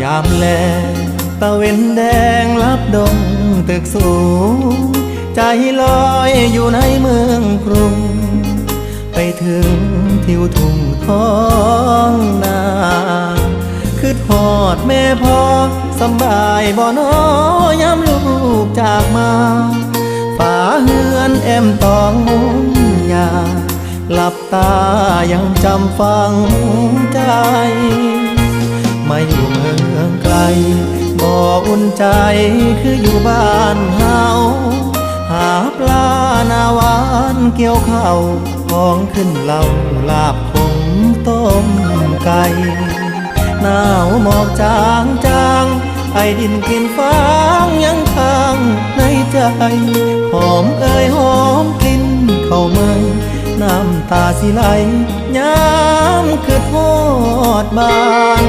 ຍາມແລງຕາເວັນແດງລັບດົງຕຶກສູງ ໃຈລອຍຢູ່ໃນເມືອງກຸງ ໄປເຖິງທິວທົ່ງທ້ອງນາ ຄິດຮອດແມ່ພໍ່ ສຳບາຍບໍ່ນໍ ຍາມລູກຈາກມາ ຝາເຮືອນແອ້ມຕອງມຸງຫຍ້າ ຫຼັບຕາຍັງຈຳຝັງໃຈ ມາຢູ່ເມືອງໄກ ບໍ່ອຸ່ນໃຈຄືຢູ່ບ້ານເຮົາ ຫາປາໜ້າຫວານກ່ຽວເຂົ້າ ຂອງຂຶ້ນເຫຼົ້າ ລາບຂົງຕົ້ມໄກ່ ໜາວໝອກຈາງໆ ໄອດິນກິ່ນຟາງຍັງຄ້າງໃນໃຈ ຫອມເອີຍຫອມກິ່ນເຂົ້າໃໝ່ ນ້ຳຕາຊິໄຫຼ ຍາມຄິດຮອດບ້າ